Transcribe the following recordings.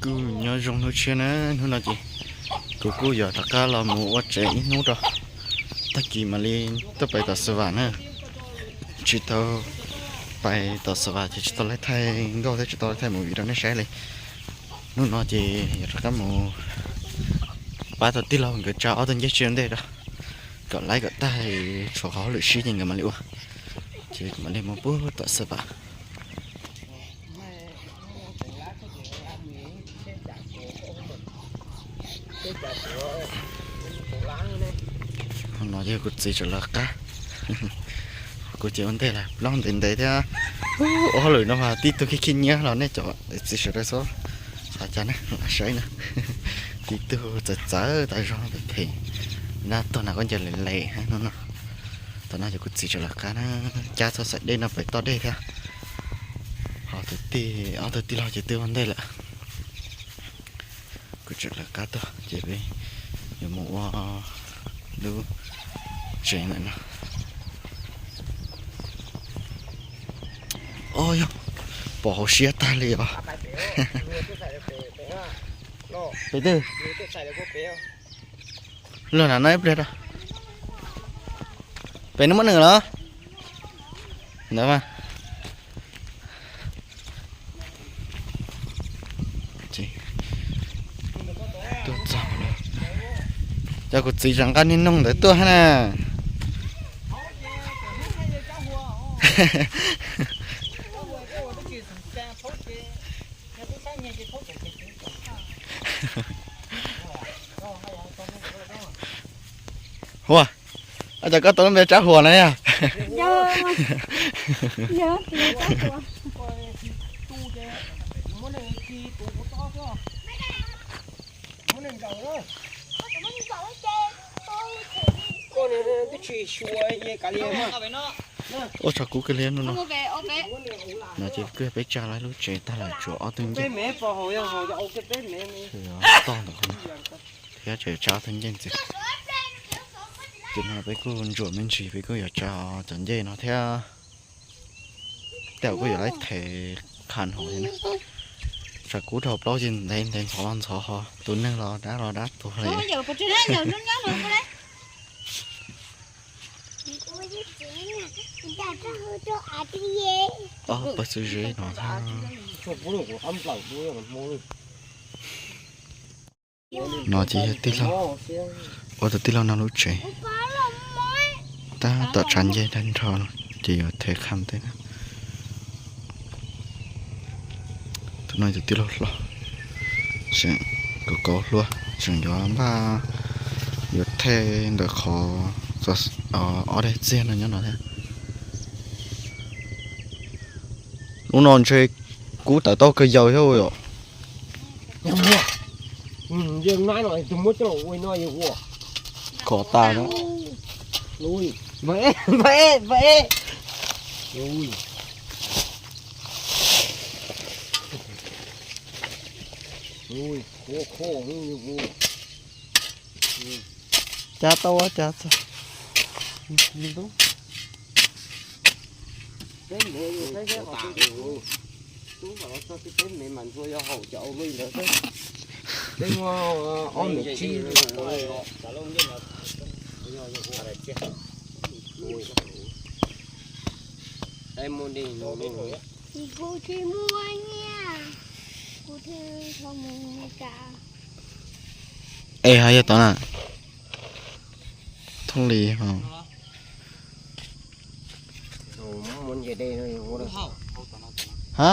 Kuj nyob zoo hnub tshiab na, hnub no ces kuv kuj yuav rov qab los mus ua tsev ib hnub rau, tag kis mam li tuaj pais tom Xav Vam na. Tsis tau pais tom Xav Vam ces tsis tau laib thaij nkauj thiab tsis tau laib thaij movie rau nej saib li. Hnub no ces yuav rov qab mus pab tau tij laug nkawd tsa ob tug ncej tsiab ntej rau, kom laib kom tag, tshuav qhov hauj lwm sib ces nkawd mam li ua. Ces kuv mam li mus pub tom Xav Vam. No yog kuv txiv tseem lawv qab, kuv ces ua ntej lawm, plaub ntev ntev thiab. Ua hauj lwm no mas tib tug khib khib nyiab los nej cov txiv sawv daws txhob xav cas na, lam saib na. Tib tug txawv txawv tas zog phem phem, nab tuag nas koj ncaws les les no no. Tam no ces kuv txiv tseem lawv qab na, cab txoj xaim dej no pem toj dej thiab. Ho tus tij, ob tug tij laug ces twb ua ntej lawm. Kuv tseem lawv qab tuaj ces peb yuav mus ua lub tsev ntawm no. Ob yog, pom hauv siab tag li os. Pem twg? Luag na no ib pliag rau. Pem no muaj nws los? Ntawd mas. Tuaj txog lawm. Cov kuv txiv tseem nqa niag noog ntawd tuaj hab na. Huas, cas koj tau lub npe Tsab Huas na yog? Ua tsaug kub kawg li hnub no. No ces kuj yog peb tsa lawv lub tsev tag lawm, tsuas ob tug ncej toj ntawm qhov no thiab tseem tsa ob tug ncej ntxiv. Ces no peb kuj ntsuam me ntsis, peb kuj yuav tsa cov ncej no thiab. Tej zaum kuj yuav laib thev qha hauv thiab na. Tsaug kub dhau plaub ces ntev ntev ntxhov los ntxhov ho, tus neeg los dab los dab tuag li. Pawg xwb zeb no thiab. No ces yog tij laug, ua tus tij laug no lub tsev. Tab tom tshav ncej tag nrho no ces yuav thev qha tej na. Tus no tus tij laug hlob, tseem kauv kauv hluas, tseem yuav npaj, yuav thev ntawm qhov ob daig txiag no nyob no thiab. Lub no ntshe kub tawm tau kawg yaus thiab yom. Khov tas no. Cab tau cab txog. Peb me mas ntxhua yog haum cov ua luj ntawd xwb. Peb muaj ob mev tsib. Kuv tsis muaj nyiaj, kuv thiaj tau mus Meskas. Es ho yog tod na, thooj li ho. Ha,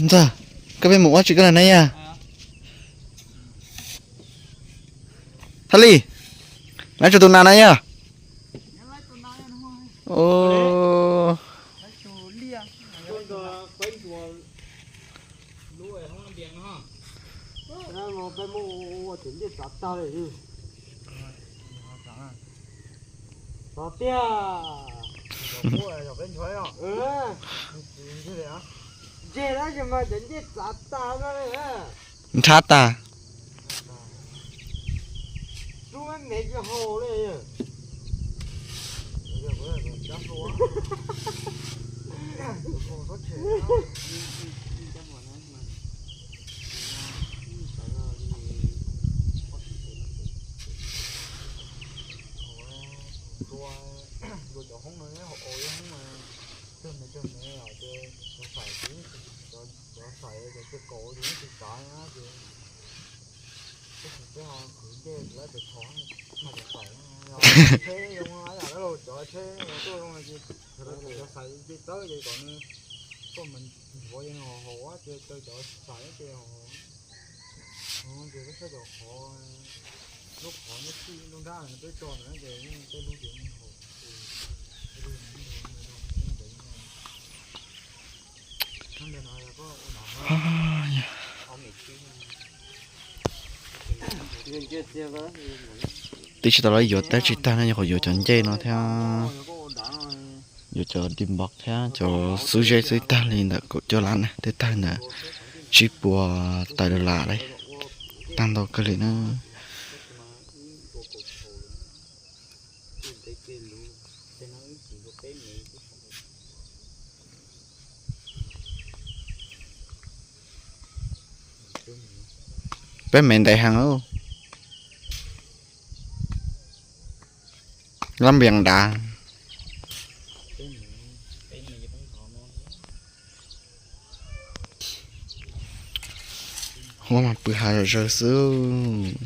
ntxawg, koj pheej mus ua tsi koj lawm na yog? Thaj Li, lawv tsuas tus nas na yog? Txog tiag. Ntshe tab sis mas cov ncej txav tag no li. Nrhav tag. Rub me me tsis haus li. Luag cov hoob no nyob hauv au hoob no, cog me cog me os, ces cov fais, cov fais cov cia kaus ces nyob tsis tsav na ces, peb ho khwv ncej lawv pes thov mas cov fais, tsheb zoo ib yam lawv cov tsheb tuaj zoo no ces cov fais ces txawb ces kom nws tuaj mus nthuav ces nws ho haus ces taw cov fais ces ho ces peb saib cov qhov, lub qhov nyob txij lub nrab no peb tso ntawd ces yeej tej lub ces yeej haus. Twb tsis tau los yuav tab tsis tag no nyuam qhuav yuav cov ncej no thiab, yuav cov di npov thiab cov xub zeb xwb tag li ntawm kaum cuaj lab na, twb tag ntawm tsib puas tawm dollar lawm, tag ntau kawg li na. Peb me ntev heev, lab npias dav. Huab mas pw hav zom zaws xwb.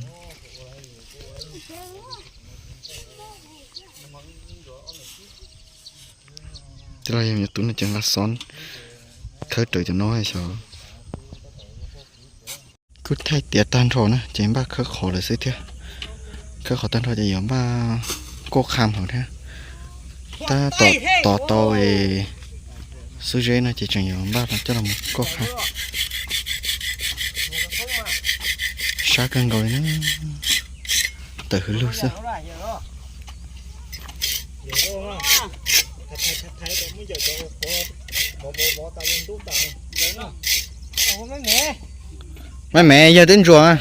Tij laug yog me tub no ces nqa xov khawb rawv cov no xyov. Kuj thaij tiav tag nrho na ces npaj khawb qhov lawm xwb thiab. Khawb qhov tag nrho ces yuav npaj kuaj qha hauv thiab. Tab tom tov tau xub zeb no ces tseem yuav npaj coj los mus kuaj qha. Sab kawg nkaus li na. Tawm hwv lug xwb. Maj me yawg twb ntsuas.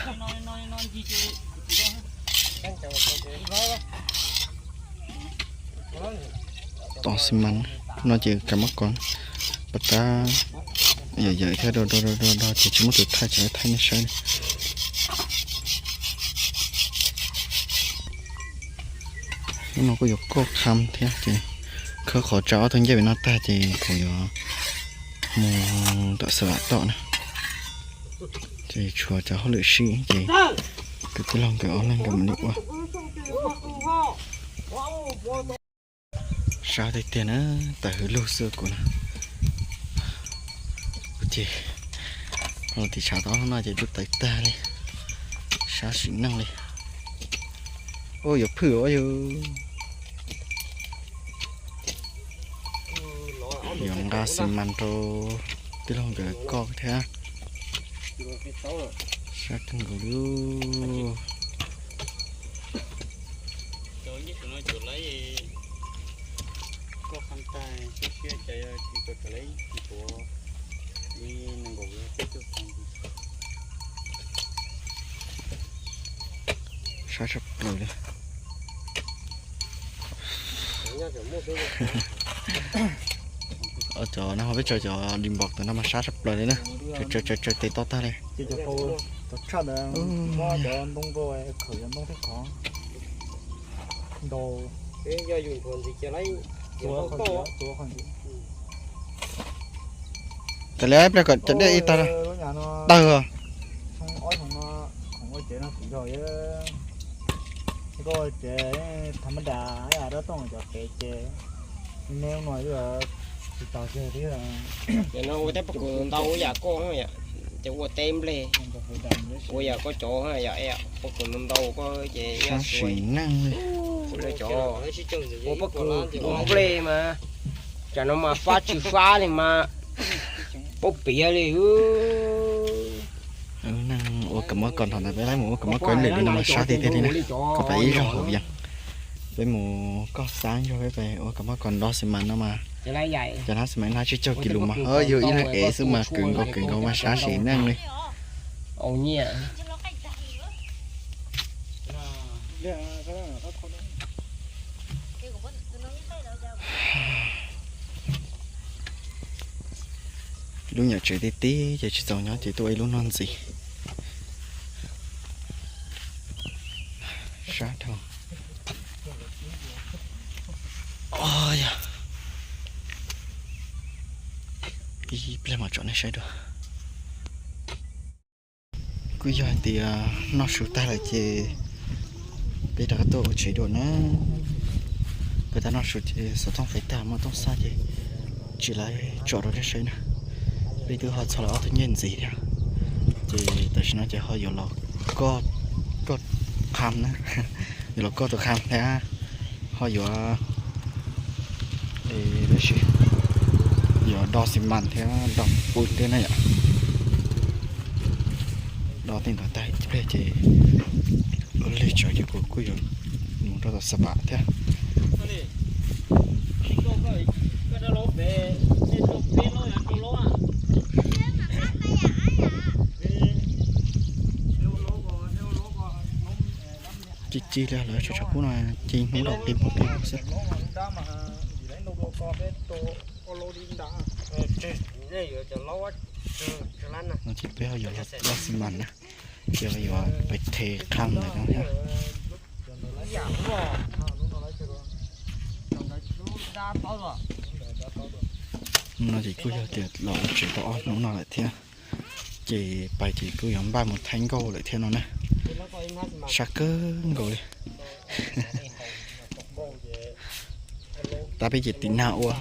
Tos xi mas no ces kav mab kos pas tab yawm yawm thiab do do do do ces tsis muaj tus thaij, tsis thaij nej saib. Hnub no kuj yuav kuaj qha thiab ces khawb qhov tsa ob tug ncej pem no tag ces kuv yuav mus tom Xav Vam tom na. Ces tshuav cov hauj lwm sib ces kwv tij laug nkawd ob leeg nkawd mam li ua. Sab tiag tiag na, tawm hwv lug xwb kuv na. Kuv ces los tim tshav tau hnub no ces kuj tawv tag li, sab sim neej li. Ua yuav phwj ua yog yuav nqa xi mas rau tij laug nkawd koj thiab. Sab kawg nkaus li. Sab tshaj plaws li. Cov no ho peb tso cov di npom ntawm no mas sab tshaj plaws li na. Tsaws tsaws tes to tag li. Kav liam ib pliag kom cov dej ib tag tawg. Ces ua teb pob kws ntau ua yam koj, ces ua teb nplej, ua yam koj cov yam pob kws ntau ntau koj ces sab sim neej li. Cov ua pob kws ua nplej mas, tsam no mas fab tsis fab li mas, pob piav li. Neeg ua kav mob kos nrho ntawd peb laib mus ua kav mob kos lwm li no mas sab tiag tiag li na. Koj pais ib zaug hauv Vias, peb mus koj xab zaug peb pais ua kav mob kos nrho xi mas no mas, cov hnab xi mas hnab tsib caug kis lus mas yug ib leeg ev xwb mas kws nkaus kws nkaus mas sab sim neej li. Au nyiaj. Lub nyuam tsev tib tib ces tsis txaus nyob ces tuaj ua ib lub noj ntxiv. Sab dhau. Yog ib pliag mam tsom nej saib dua. Kuj yog hais tias noj su tag lawm ces peb rov qab tuaj ua tsev dua na. Peb tau noj su ces xov tooj fais tag muaj tooj xaj ces tsis lawv tsom rau nej saib na. Peb twb ho txog lawv ob tug ncej ntxiv thiab. Ces tam sim no ces ho yuav los koj, koj qham na, yuav los koj tus qham thiab ho yuav tab sis yuav do xi mas thiab do pw thiab na yom. Do tej ntawd tag ib pliag ces ua lig tsawv ces kuv kuj yuav mus rau tom Xab Vam thiab. Ci ci li lawv tseem tshav kub no, ci hnub no qi mus qi mus xwb. No ces peb ho yuav los xi mas na, ces ho yuav pais the qham ntawd no thiab. No ces kuj yog tias los ua tsev tau ob hnub no lawm thiab, ces pais ces kuj yuav npaj mus thaij nkauj lawm thiab no na. Sab kawg nkaus li. Tab peb ces tiv nag ua,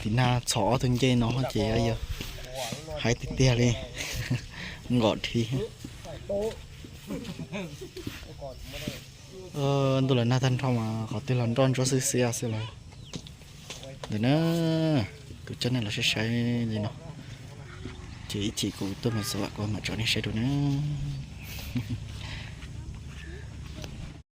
tiv nag txhom ob tug ncej no ces yog haib tiag tiag li, nqos dhi. Ntuj los nag tag nrho mas qhov twg los nroj ntsuab xwb xiab xwb lawm. Ntawm na, kuv coj nej los saib saib li no, ces ib chim kuv tuaj mus Xab Vam kuv mam tsom nej saib dua na.